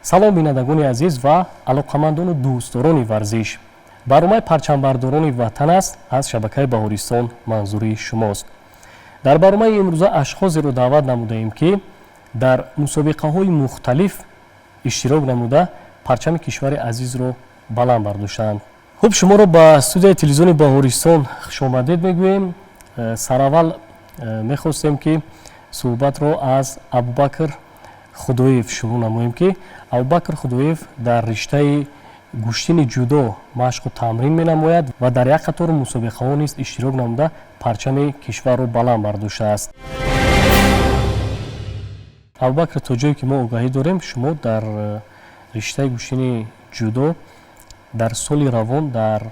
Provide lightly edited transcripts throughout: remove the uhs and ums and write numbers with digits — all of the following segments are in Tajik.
Салом, бинандагони азиз ва алоқамандону дӯстдорони варзиш! Барномаи «Парчамбардорони ватан» аст, аз шабакаи Баҳористон манзури шумост. Дар барномаи имрӯза ашхосеро даъват намудаем, ки дар мусобиқаҳои мухталиф иштирок намуда, парчами кишвари азизро баланд бардоштаанд. Хуб, шуморо ба студияи телевизиони Баҳористон хушомадед мегӯем. Сараввал мехостем, ки суҳбатро аз Абубакр Худоев шурӯъ намоем, ки Абубакр Худоев дар риштаи гӯштини ҷудо машқу тамрин менамояд ва дар як қатор мусобиқаҳо низ иштирок намуда, парчами кишварро баланд бардоштааст. Абубакр, то ҷое ки мо огаҳӣ дорем, шумо дар риштаи гӯштини ҷудо дар соли равон дар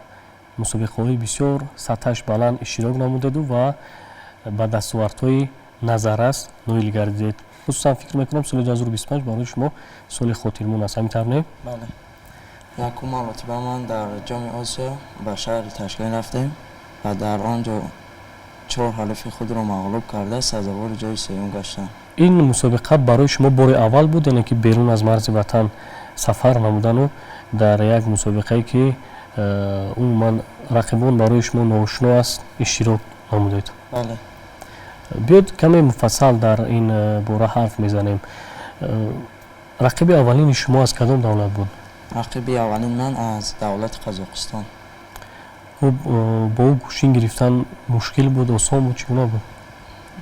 мусобиқаҳои бисёр сатҳаш баланд иштирок намудеду ва ба дастовардҳои назаррас ноил гардидед. Хусусан, фикр мекунам, соли 2025 барои шумо соли хотирмон аст. Ҳамин тавр, не? Бале, якум маротиба ман дар Ҷоми Осиё ба шаҳри Ташкент рафтем ва дар он ҷо чор ҳалифи худро мағлуб карда, сазовори ҷои сеюм гаштам. Ин мусобиқа барои шумо бори аввал буд, яъне ки берун аз марзи ватан сафар намудану дар як мусобиқае, ки умуман рақибон барои шумо ноошно аст, иштирок намудед? Бале. Биёд, каме муфассал дар ин бора ҳарф мезанем. Рақиби аввалини шумо аз кадом давлат буд? Рақиби аввалин ман аз давлати Қазоқистон. Хуб, бо ӯ гӯштин гирифтан мушкил буд, осон буд, чӣ гуна буд?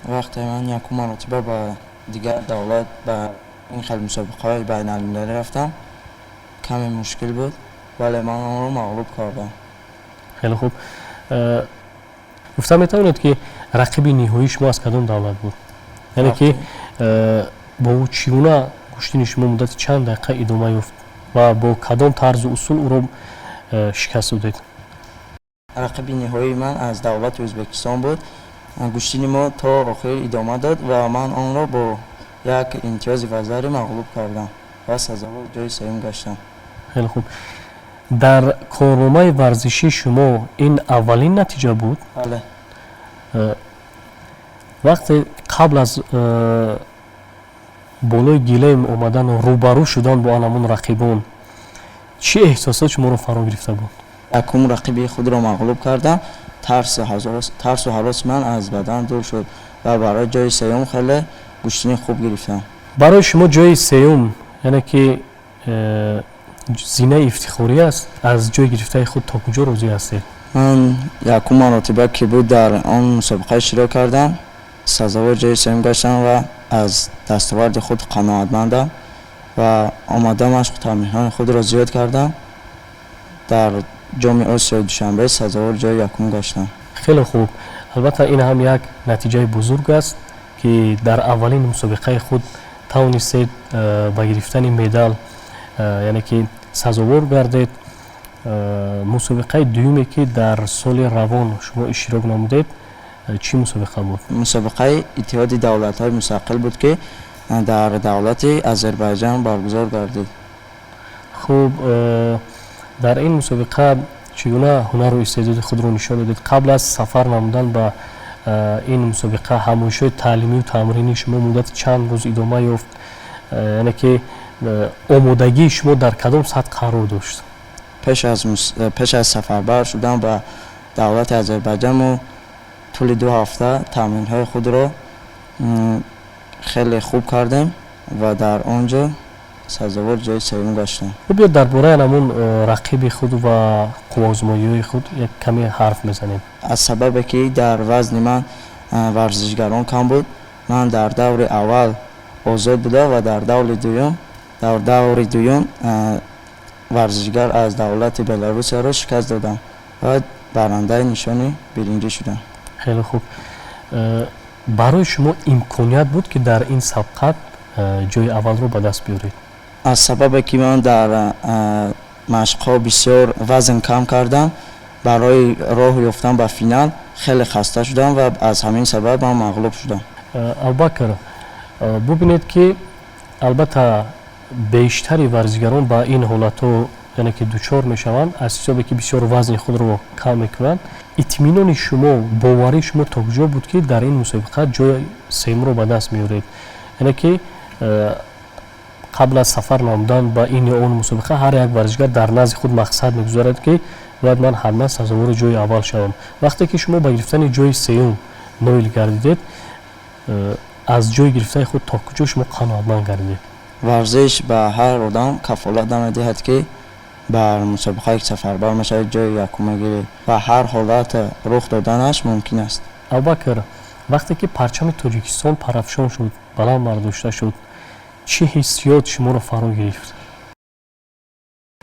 Вақте ман якум маротиба ба дигар давлат ба ин хел мусобиқаҳои байналмилалӣ рафтам, каме мушкил буд, вале ман онро мағлуб кардам. Хеле хуб. Гуфта метавонед, ки рақиби ниҳоии шумо аз кадом давлат буд, яъне ки бо ӯ чӣ гуна гӯштини шумо муддати чанд дақиқа идома ёфт ва бо кадом тарзу усул ӯро шикаст додед? Рақиби ниҳоии ман аз давлати Ӯзбекистон буд. Гӯштини мо то охир идома дод ва ман онро бо як имтиёзи вазари мағлуб кардам ва сазовори ҷои сеюм гаштам. Хеле хуб. Дар корномаи варзишии шумо ин аввалин натиҷа буд? Бале. Вақте қабл аз болои гилем омадану рӯбарӯ шудан бо анамон рақибон, чӣ эҳсосот шуморо фаро гирифта буд? Якум рақиби худро мағлуб кардам, тарсу ҳароси ман аз бадан дур шуд ва барои ҷои сеюм хеле гӯштини хуб гирифтам. Барои шумо ҷои сеюм, яъне ки зинаи ифтихорӣ аст. Аз ҷои гирифтаи худ то куҷо розӣ ҳастед? Ман якум маротиба, ки буд, дар он мусобиқа иштирок кардам, сазовори ҷои сеюм гаштам ва аз дастоварди худ қаноатмандам ва омода машқу тамринҳои худро зиёд кардам, дар Ҷоми Осиёи Душанбе сазовори ҷои якум гаштам. Хеле хуб. Албатта, ин ҳам як натиҷаи бузург аст, ки дар аввалин мусобиқаи худ тавонистед ба гирифтани медал, яъне ки сазовор гардед. Мусобиқаи дуюме, ки дар соли равон шумо иштирок намудед, чӣ мусобиқа буд? Мусобиқаи Иттиҳоди Давлатҳои Мустақил буд, ки дар давлати Озарбойҷон баргузор гардид. Хуб, дар ин мусобиқа чӣ гуна ҳунару истеъдоди худро нишон додед? Қабл аз сафар намудан ба ин мусобиқа ҳамоишҳои таълимию тамринии шумо муддати чанд рӯз идома ёфт, яъне ки омодагии шумо дар кадом сатҳ қарор дошт? Пеш аз сафарбар шудан ба давлати Озарбойҷон мо тӯли 2 ҳафта тамринҳои худро хеле хуб кардем ва дар он ҷо сазовори ҷои сеюм гаштем. Хуб, биёд, дар бораи ҳамун рақиби худ ва қувваозмоиҳои худ як каме ҳарф мезанем. Аз сабабе ки дар вазни ман варзишгарон кам буд, ман дар даври аввал озод буда ва дар даври дуюм варзишгар аз давлати Беларусияро шикаст додам ва барандаи нишони биринҷӣ шудам. Хеле хуб. Барои шумо имконият буд, ки дар ин сабқат ҷои аввалро ба даст биёред? Аз сабабе ки ман дар машқҳо бисёр вазн кам кардам, барои роҳ ёфтан ба финал хеле хаста шудам ва аз ҳамин сабаб ман мағлуб шудам. Абубакр, бубинед, ки албатта бештари варзишгарон ба ин ҳолатҳо, яъне ки дучор мешаванд, аз ҳисобе ки бисёр вазни худро кам мекунанд. Итминони шумо, боварии шумо то куҷо буд, ки дар ин мусобиқа ҷои сеюмро ба даст меоред, яъне ки Қабл аз сафар намудан ба ин ё он мусобиқа ҳар як варзишгар дар назди худ мақсад мегузорад, ки бояд ман ҳатман сазовори ҷои аввал шавам. Вақте ки шумо ба гирифтани ҷои сеюм ноил гардидед, аз ҷои гирифтаи худ то куҷо шумо қаноатманд гардидед? Варзиш ба ҳар одам кафолат намедиҳад, ки бар мусобиқае ки сафарбар мешавад, ҷои якум мегирӣ ва ҳар ҳолат рух доданаш мумкин аст. Абубакр, вақте ки парчами Тоҷикистон парафшон шуд, баланд бардошта шуд, чӣ ҳиссиёт шуморо фаро гирифт?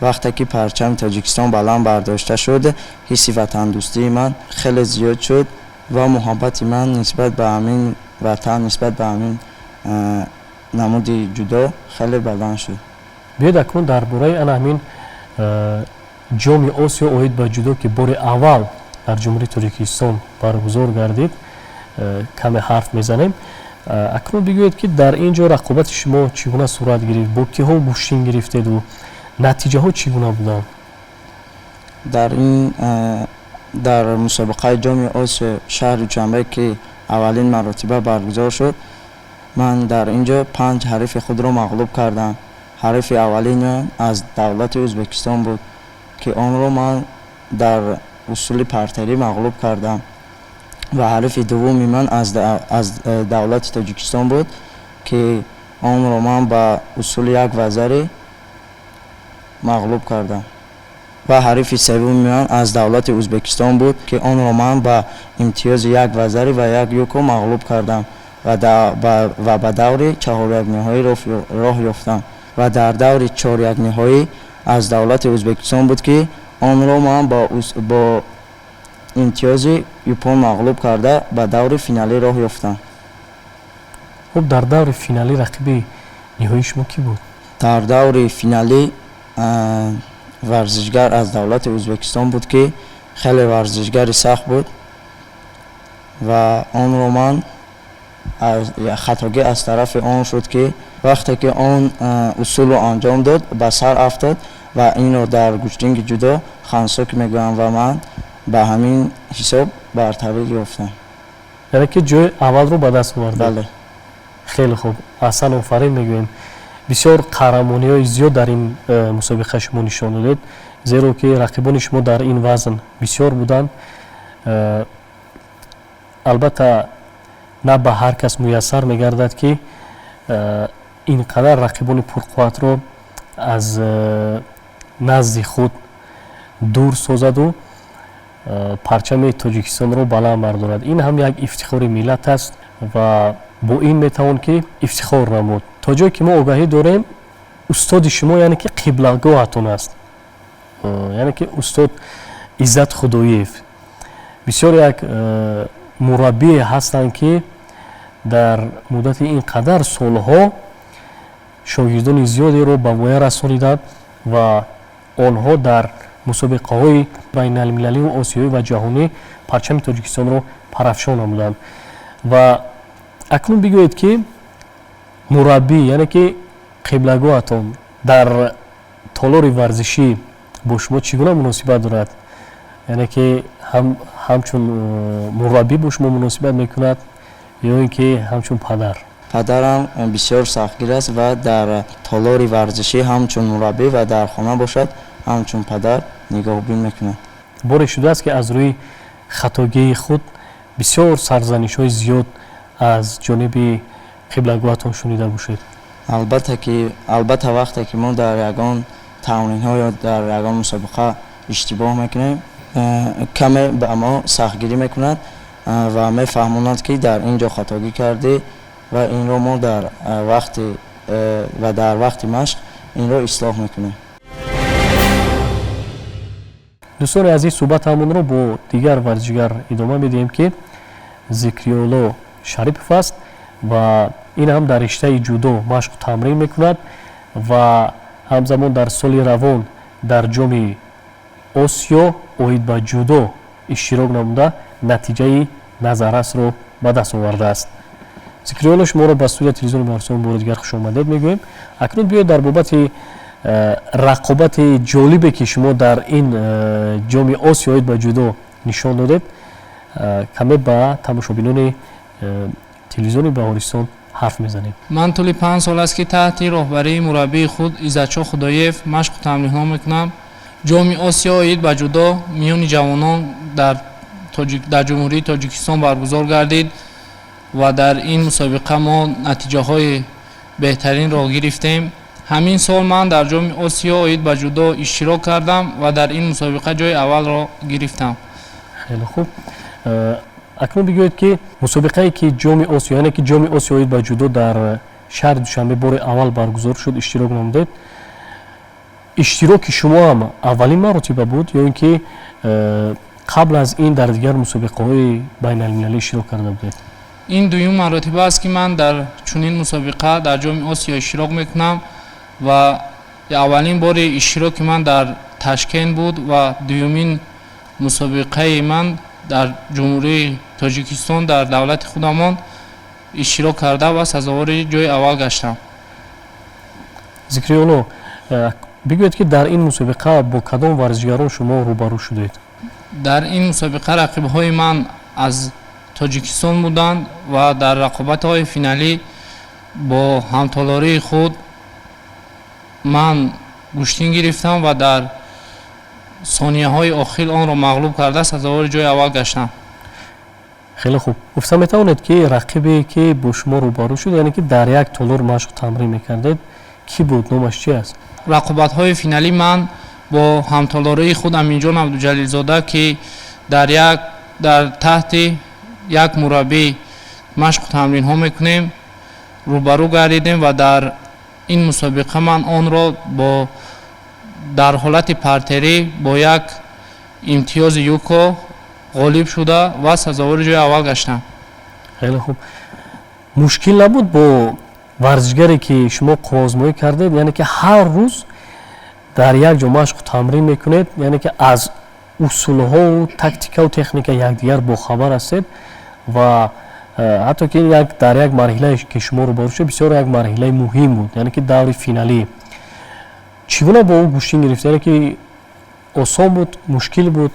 Вақте ки парчами Тоҷикистон баланд бардошта шуд, ҳисси ватандӯстии ман хеле зиёд шуд ва муҳаббати ман нисбат ба ҳамин ватан, нисбат ба ҳамин намуди ҷудо хеле баланд шуд. Биёед, акнун дар бораи ана ҳамин Ҷоми Осиё оид ба ҷудо, ки бори аввал дар Ҷумҳурии Тоҷикистон баргузор гардид, каме ҳарф мезанем. Акнун бигӯед, ки дар ин ҷо рақобати шумо чӣ гуна сурат гирифт, бо киҳо гӯштин гирифтеду натиҷаҳо чӣ гуна буданд? Дар мусобиқаи Ҷоми Осиё шаҳри Душанбе, ки аввалин маротиба баргузор шуд, ман дар ин ҷо панҷ ҳарифи худро мағлуб кардам. Ҳарифи аввалин аз давлати Ӯзбекистон буд, ки онро ман дар усули партерӣ мағлуб кардам, ва ҳарифи дуввуми ман аз давлати Тоҷикистон буд, ки онро ман ба усули як вазари мағлуб кардам, ва ҳарифи севуми ман аз давлати Ӯзбекистон буд, ки онро ман ба имтиёзи як вазари ва як юко мағлуб кардам ва ба даври чаҳорякниҳоӣ роҳ ёфтам. Ва дар даври чорякниҳоӣ аз давлати Ӯзбекистон буд, ки онро ман бо имтиёзи юпон мағлуб карда, ба даври финалӣ роҳ ёфтам. Хуб, дар даври финалӣ рақиби ниҳоии шумо кӣ буд? Дар даври финалӣ варзишгар аз давлати Ӯзбекистон буд, ки хеле варзишгари сахт буд, ва онро ман хатогӣ аз тарафи он шуд, ки вақте ки он усулро анҷом дод, ба сар афтод, ва инро дар гӯштинги ҷудо хансок мегӯянд, ва ман ба ҳамин ҳисоб бартарӣ ёфтам. Яъне ки ҷои аввалро ба даст овардед? Бале. Хеле хуб, аҳсан, офарин мегӯем. Бисёр қаҳрамониҳои зиёд дар ин мусобиқа шумо нишон додед, зеро ки рақибони шумо дар ин вазн бисёр буданд. Албатта, на ба ҳар кас муяссар мегардад, ки ин қадар рақибони пурқувватро аз назди худ дур созаду парчами Тоҷикистонро баланд бардорад. Ин ҳам як ифтихори миллат аст ва бо ин метавон ки ифтихор намуд. То ҷое ки мо огаҳӣ дорем, устоди шумо, яъне ки қиблагоҳатон аст, яъне ки устод Иззат Худоиев бисёр як мураббие ҳастанд, ки дар муддати ин қадар солҳо шогирдони зиёдеро ба воя расониданд ва онҳо дар мусобиқаҳои байналмилалию осиёӣ ва ҷаҳонӣ парчами Тоҷикистонро парафшон намуданд. Ва акнун бигӯед, ки мураббӣ, яъне ки қиблагоҳатон, дар толори варзишӣ бо шумо чӣ гуна муносибат дорад? Яъне ки ҳамчун мураббӣ бо шумо муносибат мекунад ё ин ки ҳамчун падар? Падарам бисёр сахтгир аст ва дар толори варзишӣ ҳамчун мураббӣ ва дар хона бошад, ҳамчун падар нигоҳбин мекунад. Боре шудааст, ки аз рӯи хатогии худ бисёр сарзанишҳои зиёд аз ҷониби қиблагоҳатон шунида бошед? Албатта ки, албатта, вақте ки мо дар ягон тамринҳо ё дар ягон мусобиқа иштибоҳ мекунем, каме ба мо сахтгирӣ мекунад ва мефаҳмонад, ки дар ин ҷо хатогӣ кардӣ, ва инро мо дар вақти машқ инро ислоҳ мекунем. Дӯстони азиз, суҳбатамонро бо дигар варзишгар идома медиҳем, ки Зикриёлло Шарипов аст ва ин ҳам дар риштаи ҷудо машқу тамрин мекунад ва ҳамзамон дар соли равон дар Ҷоми Осиё оид ба ҷудо иштирок намуда, натиҷаи назаррасро ба даст овардааст. Зикриёлло, шуморо ба студияи телевизиони Баҳористон бори дигар хушомадед мегӯем. Акнун биёед, дар бобати рақобати ҷолибе, ки шумо дар ин Ҷоми Осиё оид ба ҷудо нишон додед, каме ба тамошобинони телевизиони Баҳористон Ҳарф мезанем. Ман тӯли 5 сол аст, ки таҳти роҳбарии мураббии худ Иззатшоҳ Худоев машқу тамринҳо мекунам. Ҷоми Осиё оид ба ҷудо миёни ҷавонон дар Ҷумҳурии Тоҷикистон баргузор гардид ва дар ин мусобиқа мо натиҷаҳои беҳтаринро гирифтем. Ҳамин сол ман дар Ҷоми Осиё оид ба ҷудо иштирок кардам ва дар ин мусобиқа ҷои аввалро гирифтам. Хеле хуб. Акнун бигӯед, ки мусобиқае, ки Ҷоми Осиё, яъне ки Ҷоми Осиё оид ба ҷудо дар шаҳри Душанбе бори аввал баргузор шуд, иштирок намудед. Иштироки шумо ҳам аввалин маротиба буд ё ин ки қабл аз ин дар дигар мусобиқаҳои байналмилалӣ иштирок карда будед? Ин дуюм маротиба аст, ки ман дар чунин мусобиқа, дар Ҷоми Осиё иштирок мекунам ва аввалин бори иштироки ман дар Ташкент буд ва дуюмин мусобиқаи ман дар Ҷумҳурии Тоҷикистон, дар давлати худамон иштирок карда ва сазовори ҷои аввал гаштам. Зикриёлло, бигӯед, ки дар ин мусобиқа бо кадом варзишгарон шумо рӯбарӯ шудед? Дар ин мусобиқа рақибҳои ман аз Тоҷикистон буданд ва дар рақобатҳои финалӣ бо ҳамтолории худ ман гӯштин гирифтам ва дар сонияҳои охир онро мағлуб карда, сазовори ҷои аввал гаштам. Хеле хуб. Гуфта метавонед, ки рақибе, ки бо шумо рӯбарӯ шуд, яъне ки дар як толор машқу тамрин мекардед, кӣ буд, номаш чи аст? Рақобатҳои финалӣ ман бо ҳамтолории худ Аминҷон Абдуҷалилзода, ки дар таҳти як мураббӣ машқу тамринҳо мекунем, рӯбарӯ гардидем ва дар ин мусобиқа ман онро дар ҳолати партерӣ бо як имтиёзи юко ғолиб шуда ва сазовори ҷои аввал гаштам. Хеле хуб. Мушкил набуд бо варзишгаре, ки шумо қувваозмоӣ кардед, яъне ки ҳар рӯз дар як ҷо машқу тамрин мекунед, яъне ки аз усулҳову тактикаву техника якдигар бохабар ҳастед ва ҳатто ки дар як марҳилае, ки шумо рӯбарӯ шуд, бисёр як марҳилаи муҳим буд, яъне ки даври финалӣ, чӣ гуна бо ӯ гӯштин гирифт? Яъне ки осон буд, мушкил буд?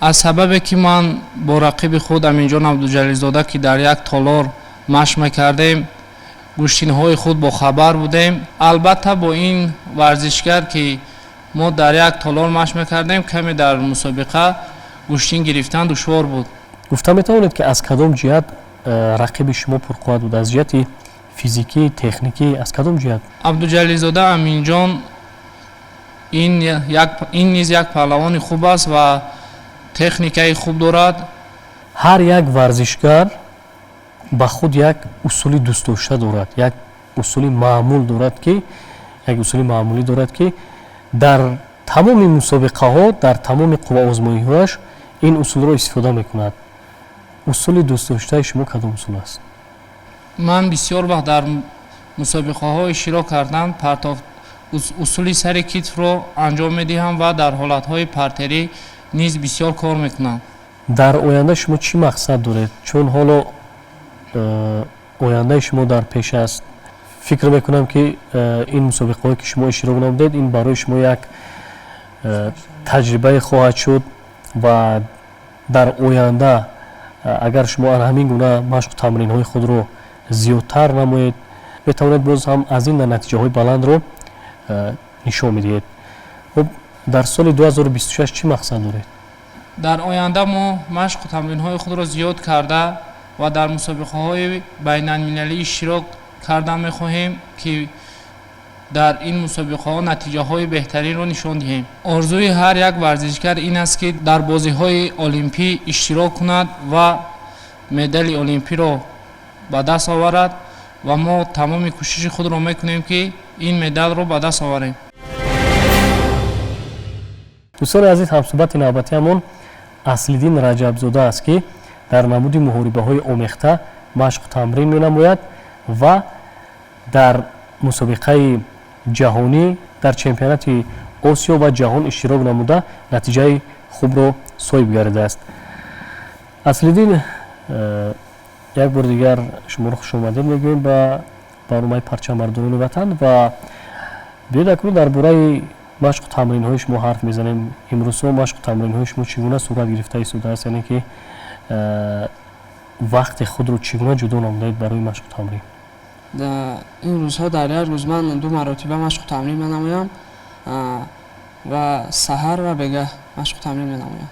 Аз сабабе ки ман бо рақиби худ Аминҷон Абдуҷалилзода, ки дар як толор машқ мекардем, гӯштинҳои худ бохабар будем. Албатта, бо ин варзишгар, ки мо дар як толор машқ мекардем, каме дар мусобиқа гӯштин гирифтан душвор буд. Гуфта метавонед, ки аз кадом ҷиҳат рақиби шумо пурқувват буд? Аз ҷиҳати физикӣ, техникӣ, аз кадом ҷиҳат? Абдуҷалилзода Аминҷон ин низ як паҳлавони хуб аст ва техникаи хуб дорад. Ҳар як варзишгар ба худ як усули дӯстдошта дорад, як усули маъмул дорад, ки як усули маъмулӣ дорад, ки дар тамоми мусобиқаҳо, дар тамоми қувваозмоиҳояш ин усулро истифода мекунад. Усули дӯстдоштаи шумо кадом усул аст? Ман бисёр вақт дар мусобиқаҳо иштирок кардам, партоф усули сари китфро анҷом медиҳам ва дар ҳолатҳои партерӣ низ бисёр кор мекунам. Дар оянда шумо чӣ мақсад доред? Чун ҳоло ояндаи шумо дар пеш аст. Фикр мекунам, ки ин мусобиқаҳое, ки шумо иштирок намудед, ин барои шумо як таҷрибае хоҳад шуд ва дар оянда, агар шумо ана ҳамин гуна машқу тамринҳои худро зиёдтар намоед, метавонед боз ҳам аз ин натиҷаҳои баландро нишон медиҳед. Хуб, дар соли 2026 чӣ мақсад доред? Дар оянда мо машқу тамринҳои худро зиёд карда ва дар мусобиқаҳои байналмилалӣ иштирок кардан мехоҳем, ки дар ин мусобиқаҳо натиҷаҳои беҳтаринро нишон диҳем. Орзуи ҳар як варзишгар ин аст, ки дар бозиҳои олимпӣ иштирок кунад ва медали олимпиро ба даст оварад ва мо тамоми кӯшиши худро мекунем, ки ин медалро ба даст оварем. Дӯстони азиз, ҳамсӯҳбати навбатиамон Аслиддин Раҷабзода аст, ки дар намуди муҳорибаҳои омехта машқу тамрин менамояд ва дар мусобиқаи ҷаҳонӣ, дар чемпионати Осиё ва ҷаҳон иштирок намуда, натиҷаи хубро соҳиб гардидааст. Аслиддин, як бори дигар шуморо хушомадед мегӯем ба барномаи «Парчамбардорони ватан» ва биёед, акнун дар бораи машқу тамринҳои шумо ҳарф мезанем. Имрӯзҳо машқу тамринҳои шумо чӣ гуна сурат гирифта истодааст, яъне ки вақти худро чӣ гуна ҷудо намудаед барои машқу тамрин? Ин рӯзҳо дар як рӯз ман 2 маротиба машқу тамрин менамоям ва саҳар ва бегаҳ машқу тамрин менамоям.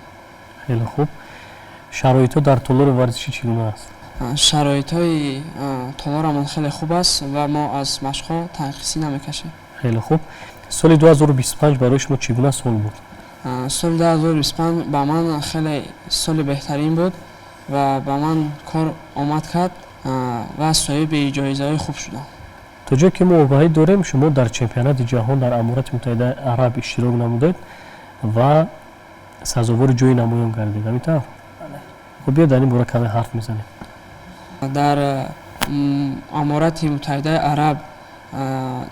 Хеле хуб. Шароитҳо дар толори варзишӣ чӣ гуна аст? Шароитҳои толорамон хеле хуб аст ва мо аз машқҳо танқисӣ намекашем. Хеле хуб. Соли 2025 барои шумо чӣ гуна сол буд? Соли 2025 ба ман хеле соли беҳтарин буд ва ба ман кор омад кард ва соҳиби ҷоизаҳои хуб шудам. То ҷое ки мо огаҳӣ дорем, шумо дар чемпионати ҷаҳон дар Аморати Муттаҳидаи Араб иштирок намудед ва сазовори ҷои намоён гардид. Ҳамин тавр? Хуб, биё дар ин бора каме ҳарф мезанем. Дар Аморати Муттаҳидаи Араб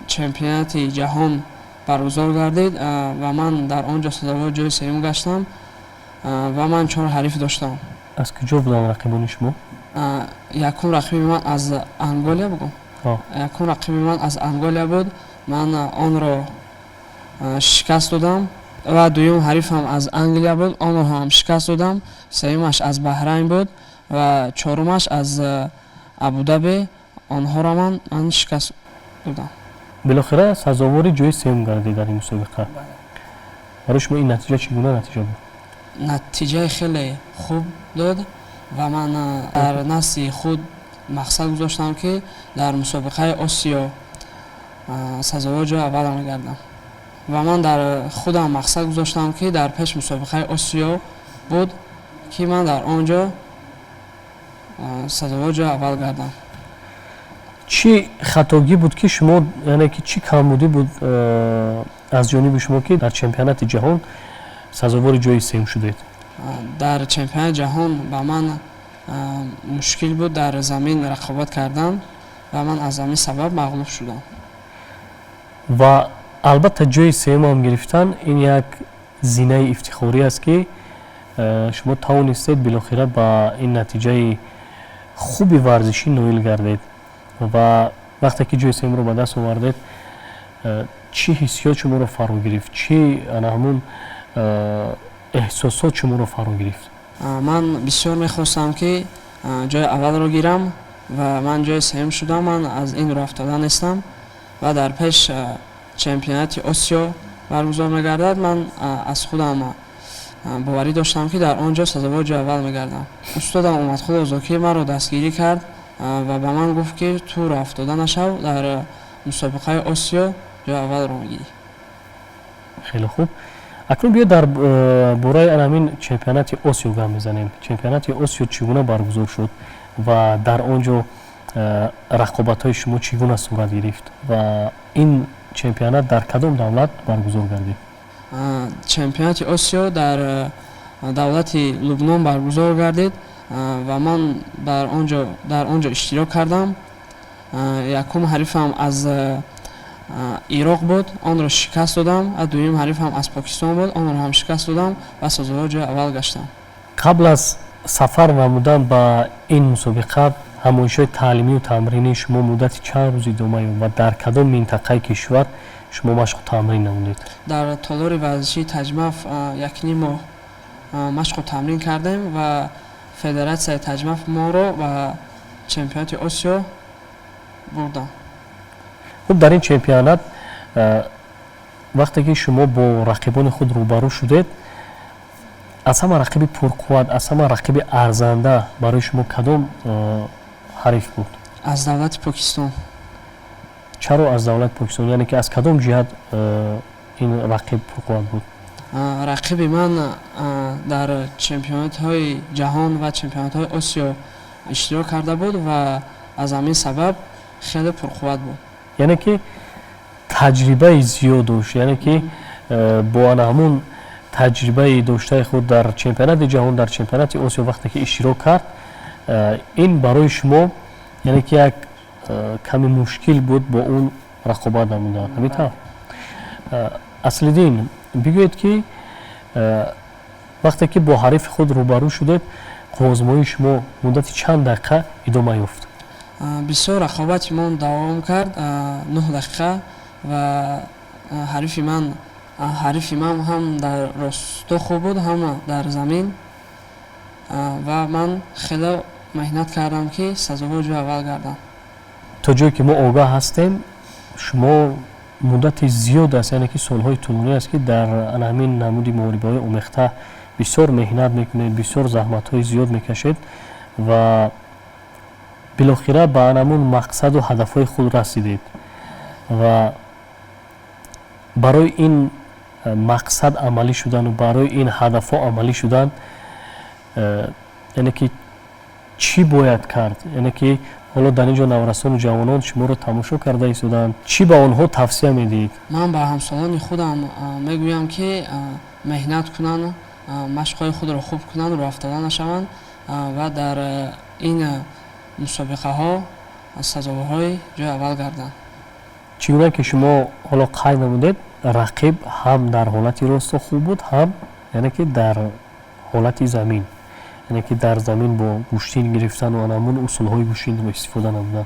чемпионати ҷаҳон баргузор гардид ва ман дар он ҷо сазовори ҷои сеюм гаштам ва ман 4 ҳариф доштам. Аз куҷо буданд рақибони шумо? Якум рақиби ман аз Анголия бугум. Якум рақиби ман аз Анголия буд. Ман онро шикаст додам ва дуюм ҳарифам аз Англия буд, онро ҳам шикаст додам. Сеюмаш аз Баҳрайн буд ва чорумаш аз Абудаби, онҳоро ман шикаст додам. Билохира сазовори ҷои сеюм гардид дар ин мусобиқа. Барои шумо ин натиҷа чӣ гуна натиҷа буд? Натиҷаи хеле хуб дод ва ман дар назди худ мақсад гузоштам, ки дар мусобиқаи Осиё сазовор ҷои аввал мегардам. Ва ман дар худам мақсад гузоштам, ки дар пеш мусобиқаи Осиё буд, ки ман дар он ҷо сазовор ҷои аввал гардам. Чӣ хатогӣ буд, ки шумо, яъне ки чӣ камбудӣ буд аз ҷониби шумо, ки дар чемпионати ҷаҳон сазовори ҷои сеюм шудед? Дар чемпионати ҷаҳон ба ман мушкил буд дар замин рақобат кардан ва ман аз ҳамин сабаб мағлуб шудам. Ва албатта ҷои сеюмам гирифтан ин як зинаи ифтихорӣ аст, ки шумо тавонистед билохира ба ин натиҷаи хуби варзишӣ ноил гардед. Ва вақте ки ҷои сеюмро ба даст овардед, чӣ ҳиссиёт шуморо фаро гирифт, чӣ ана ҳамун эҳсосот шуморо фаро гирифт? Ман бисёр мехостам, ки ҷои аввалро гирам ва ман ҷои сеюм шудам. Ман аз ин роҳ афтода нестам ва дар пеш чемпионати Осиё баргузор мегардад. Ман аз худам боварӣ доштам, ки дар он ҷо сазовори ҷои аввал мегардам. Устодам Омадқул Зокир маро дастгирӣ кард ва ба ман гуфт, ки ту роҳ афтода нашав, дар мусобиқаи Осиё ҷои аввалро мегирӣ. Хеле хуб. Акнун биё дар бораи ҳамин чемпионати Осиё гап мезанем. Чемпионати Осиё чӣ гуна баргузор шуд ва дар он ҷо рақобатҳои шумо чӣ гуна сурат гирифт ва ин чемпионат дар кадом давлат баргузор гардид? Чемпионати Осиё дар давлати Лубнон баргузор гардид ва ман дар он ҷо иштирок кардам. Якум ҳарифам аз Ироқ буд, онро шикаст додам, ва дуюм ҳарифам аз Покистон буд, онро ҳам шикаст додам ва сазовори ҷои аввал гаштам. Қабл аз сафар намудан ба ин мусобиқа ҳамоишҳои таълимию тамринии шумо муддати чанд рӯз идома ёфт ва дар кадом минтақаи кишвар шумо машқу тамрин намудед? Дар толори варзишии Таҷмаф 1.5 моҳ машқу тамрин кардем ва федератсияи Таҷмаф моро ба чемпионати Осиё бурданд. Хуб, дар ин чемпионат вақте ки шумо бо рақибони худ рӯбарӯ шудед, аз ҳама рақиби пурқувват, аз ҳама рақиби арзанда барои шумо кадом ҳариф буд? Аз давлати Покистон. Чаро аз давлати Покистон? Яъне ки аз кадом ҷиҳат ин рақиб пурқувват буд? Рақиби ман дар чемпионатҳои ҷаҳон ва чемпионатҳои Осиё иштирок карда буд ва аз ҳамин сабаб хеле пурқувват буд. Яъне ки таҷрибаи зиёд дошт, яъне ки бо ана ҳамун таҷрибаи доштаи худ дар чемпионати ҷаҳон, дар чемпионати Осиё вақте ки иштирок кард, ин барои шумо яъне ки як каме мушкил буд бо он рақобат намудан. Ҳамин тавр? Аслиддин, бигӯед, ки вақте ки бо ҳарифи худ рӯбарӯ шудед, қувваозмоии шумо муддати чанд дақиқа идома ёфт? Бисёр рақобати мо давом кард, 9 дақиқа, ва ҳарифи ман ҳам дар росто хуб буд, ҳам дар замин, ва ман хеле меҳнат кардам, ки сазовори ҷои аввал гардам. То ҷое ки мо огаҳ ҳастем, шумо муддати зиёд аст, яъне ки солҳои тӯлонӣ аст, ки дар ана ҳамин намуди муҳорибаҳои омехта бисёр меҳнат мекунед, бисёр заҳматҳои зиёд мекашед ва билохира ба анамун мақсаду ҳадафҳои худ расидед. Ва барои ин мақсад амалӣ шудану барои ин ҳадафҳо амалӣ шудан, яъне ки чӣ бояд кард? Яъне ки ҳоло дар ин ҷо наврасону ҷавонон шуморо тамошо карда истодаанд, чӣ ба онҳо тавсия медиҳед? Ман ба ҳамсолони худам мегӯям, ки меҳнат кунанд, машқҳои худро хуб кунанд, рӯҳафтода нашаванд ва дар ин мусобиқаҳо сазоворҳои ҷои аввал гарданд. Чӣ гуна ки шумо ҳоло қайд намудед, рақиб ҳам дар ҳолати росто хуб буд, ҳам яъне ки дар ҳолати замин, яъне ки дар замин бо гӯштин гирифтану анамун усулҳои гӯштинро истифода намудан.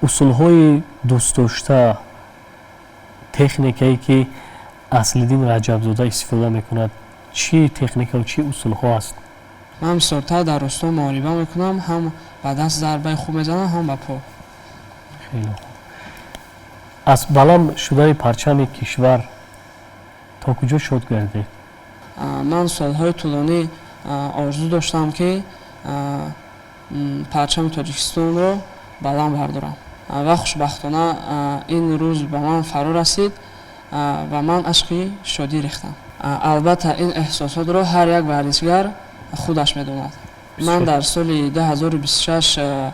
Усулҳои дӯстдошта, техникае ки Аслиддин Раҷабзода истифода мекунад, чӣ техникаву чӣ усулҳо аст? Ман бисёртар дар росто муҳориба мекунам, ҳам ба даст зарбаи хуб мезанам, ҳам ба по. Хеле хуб. Аз баланд шудани парчами кишвар то куҷо шод гардед? Ман солҳои тӯлонӣ орзу доштам, ки парчами Тоҷикистонро баланд бардорам ва хушбахтона ин рӯз ба ман фаро расид ва ман ашқи шодӣ рехтам. Албатта, ин эҳсосотро ҳар як варзишгар худаш медонад. Ман дар соли 2026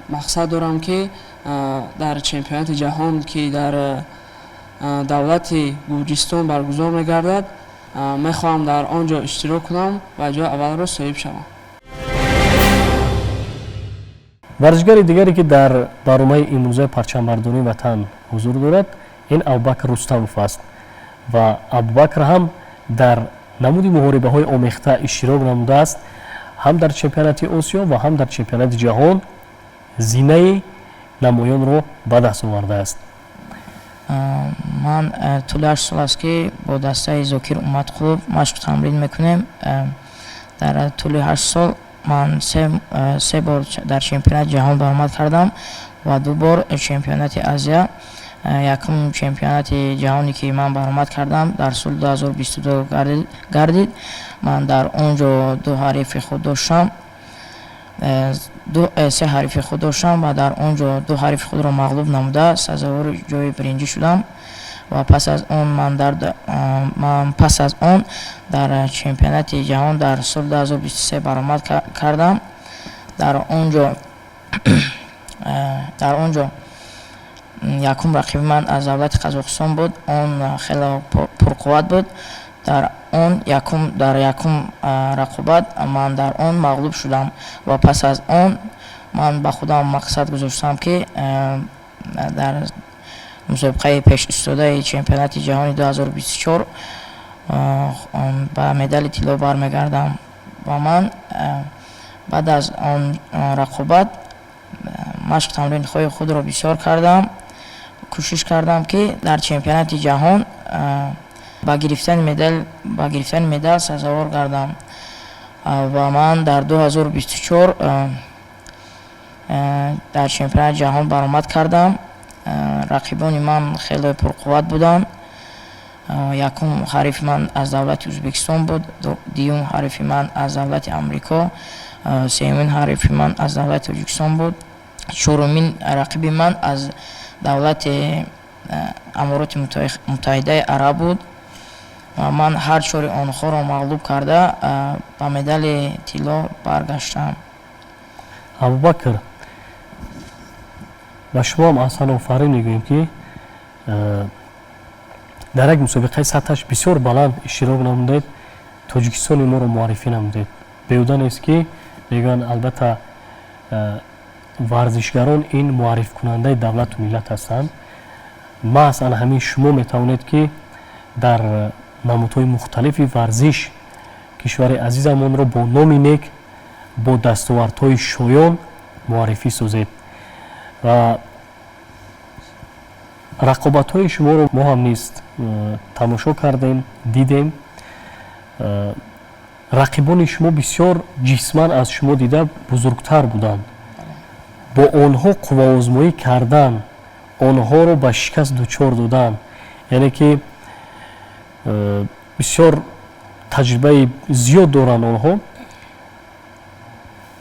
мақсад дорам, ки дар чемпионати ҷаҳон, ки дар давлати Гурҷистон баргузор мегардад, мехоҳам дар он ҷо иштирок кунам ва ҷои аввалро соҳиб шавам. Варзишгари дигаре, ки дар барномаи имрӯзаи парчамбардории ватан ҳузур дорад, ин Абубакр Рустамов аст. Ва Абубакр ҳам дар намуди муҳорибаҳои омехта иштирок намудааст, ҳам дар чемпионати Осиё ва ҳам дар чемпионати ҷаҳон зинаи намоёнро ба даст овардааст. Ман тӯли 8 сол аст, ки бо дастаи Зокир Умадқулов машқу тамрин мекунем. Дар тӯли 8 сол ман се бор дар чемпионати ҷаҳон баромад кардам ва ду бор чемпионати Азия. Якум чемпионати ҷаҳоне, ки ман баромад кардам, дар соли 2022 гардид. Ман дар он ҷо ду ҳарифи худ доштам, се ҳарифи худ доштам ва дар он ҷо ду ҳарифи худро мағлуб намуда, сазовори ҷои биринҷӣ шудам. Ва пас аз он ман пас аз он дар чемпионати ҷаҳон дар соли 2023 баромад кардам. Дар он ҷо якум рақиби ман аз давлати Қазоқистон буд. Он хеле пурқувват буд. Дар якум рақобат ман дар он мағлуб шудам ва пас аз он ман ба худам мақсад гузоштам, ки дар мусобиқаи пешистодаи чемпионати ҷаҳони 2024 ба медали тилло бармегардам. Ва ман баъд аз он рақобат машқ тамринҳои худро бисёр кардам, кӯшиш кардам, ки дар чемпионати ҷаҳон ба гирифтани медал сазовор гардам. Ва ман дар 2024 дар чемпионати ҷаҳон баромад кардам. Рақибони ман хеле пурқувват буданд. Якум ҳарифи ман аз давлати Ӯзбекистон буд, дуюм ҳарифи ман аз давлати Амрико, сеюмин ҳарифи ман аз давлати Тоҷикистон буд, чорумин рақиби ман аз давлати Амороти Муттаҳидаи Араб буд. Ва ман ҳар чори онҳоро мағлуб карда, ба медали тилло баргаштам. Абубакр, ба шумо ҳам аҳсан, офарин мегӯем, ки дар як мусобиқаи сатҳаш бисёр баланд иштирок намудед, Тоҷикистони моро муаррифӣ намудед. Беҳуда нест, ки мегӯянд, албатта, варзишгарон ин муаррифкунандаи давлату миллат ҳастанд. Маҳз ана ҳамин шумо метавонед, ки дар намудҳои мухталифи варзиш кишвари азизамонро бо номи нек, бо дастовардҳои шоён муаррифӣ созед. Ва рақобатҳои шуморо мо ҳам низ тамошо кардем, дидем. Рақибони шумо бисёр ҷисман аз шумо дида бузургтар буданд. Бо онҳо қувваозмоӣ кардан, онҳоро ба шикаст дучор додан, яъне ки бисёр таҷрибаи зиёд доранд онҳо,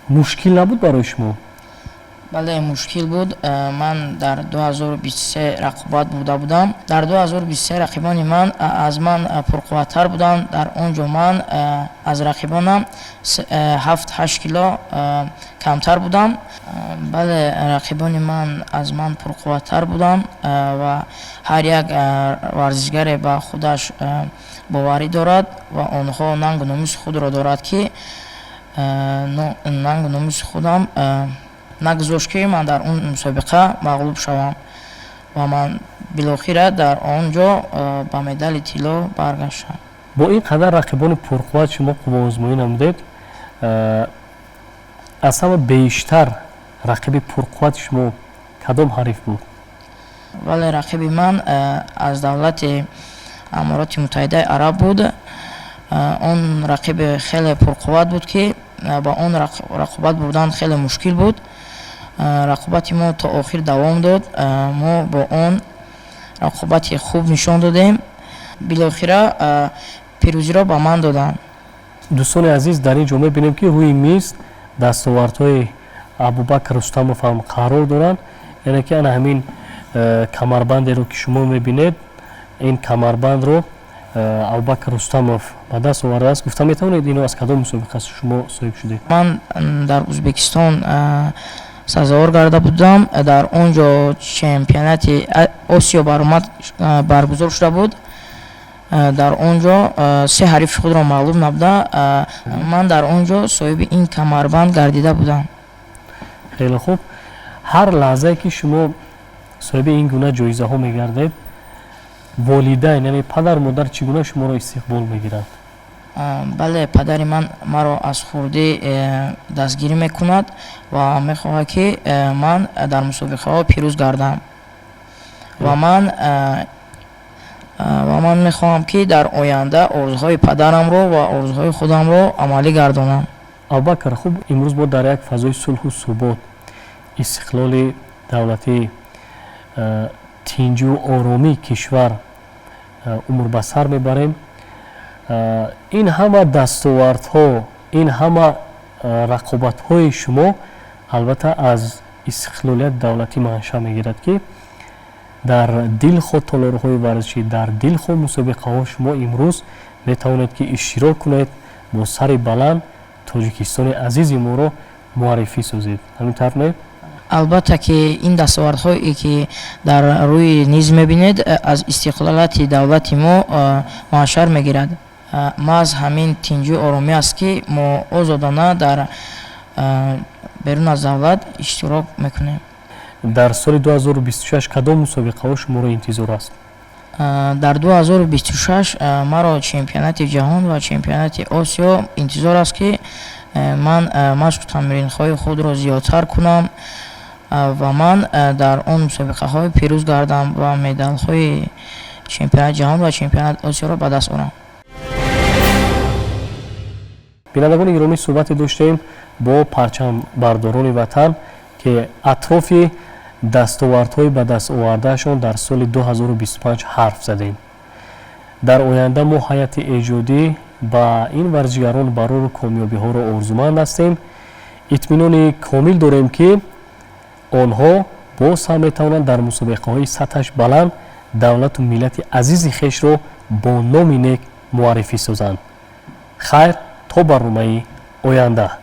мушкил набуд барои шумо? Бале, мушкил буд. Ман дар 2023 рақобат бурда будам. Дар 2023 рақибони ман аз ман пурқувваттар буданд. Дар он ҷо ман аз рақибонам 7-8 кило камтар будам. Бале, рақибони ман аз ман пурқувваттар буданд ва ҳар як варзишгаре ба худаш боварӣ дорад ва онҳо нангу номуси худро дорад, ки нангу номуси худам нагузошт, ки ман дар он мусобиқа мағлуб шавам, ва ман билохира дар он ҷо ба медали тилло баргаштам. Бо ин қадар рақибони пурқувват шумо қувваозмоӣ намудед. Аз ҳама бештар рақиби пурқуввати шумо кадом ҳариф буд? Бале, рақиби ман аз давлати Амороти Муттаҳидаи Араб буд. Он рақиби хеле пурқувват буд, ки ба он рақобат бурдан хеле мушкил буд. Рақобати мо то охир давом дод. Мо бо он рақобати хуб нишон додем, билохира пирӯзиро ба ман доданд. Дӯстони азиз, дар ин ҷо мебинем, ки рӯи миз дастовардҳои Абубакр Рустамов ҳам қарор доранд. Яъне ки ана ҳамин камарбандеро, ки шумо мебинед, ин камарбандро Абубакр Рустамов ба даст овардааст. Гуфта метавонед, ино аз кадом мусобиқа шумо соҳиб шудед? Ман дар Ӯзбекистон сазовор карда будам. Дар он ҷо чемпионати Осиё баромад баргузор шуда буд. Дар он ҷо се ҳарифи худро мағлуб намуда, ман дар он ҷо соҳиби ин камарбанд гардида будам. Хеле хуб. Ҳар лаҳзае ки шумо соҳиби ин гуна ҷоизаҳо мегардед, волидайн, яъне падар модар, чӣ гуна шуморо истиқбол мегиранд? Бале, падари ман маро аз хурдӣ дастгирӣ мекунад ва мехоҳад, ки ман дар мусобиқаҳо пирӯз гардам, ва ман мехоҳам, ки дар оянда орзуҳои падарамро ва орзуҳои худамро амалӣ гардонам. Абубакр, хуб, имрӯз мо дар як фазои сулҳу субот, истиқлоли давлатӣ, тинҷу оромии кишвар умр ба сар мебарем. Ин ҳама дастовардҳо, ин ҳама рақобатҳои шумо албатта аз истиқлолияти давлатӣ маншаъ мегирад, ки дар дилхоҳ толорҳои варзишӣ, дар дилхоҳ мусобиқаҳо шумо имрӯз метавонед, ки иштирок кунед, бо сари баланд Тоҷикистони азизи моро муаррифӣ созед. Ҳамин тавр не? Албатта, ки ин дастовардҳое, ки дар рӯи низ мебинед, аз истиқлолияти давлати мо маншаъ мегирад. Маҳз ҳамин тинҷу оромӣ аст, ки мо озодона дар берун аз давлат иштирок мекунем. Дар соли 2026 кадом мусобиқаҳо шуморо интизор аст? Дар 2026 маро чемпионати ҷаҳон ва чемпионати Осиё интизор аст, ки ман машқу тамринҳои худро зиёдтар кунам ва ман дар он мусобиқаҳо пирӯз гардам ва медалҳои чемпионати ҷаҳон ва чемпионати Осиёро ба даст орам. Бинандагони гиромӣ, суҳбате доштем бо парчамбардорони ватан, ки атрофи дастовардҳои ба даст овардаашон дар соли 2025 ҳарф задем. Дар оянда мо, ҳайати эҷодӣ, ба ин варзишгарон барору комёбиҳоро орзуманд ҳастем. Итминони комил дорем, ки онҳо боз ҳам метавонанд дар мусобиқаҳои сатҳаш баланд давлату миллати азизи хешро бо номи нек муаррифӣ созанд. Хайр, то барномаи оянда.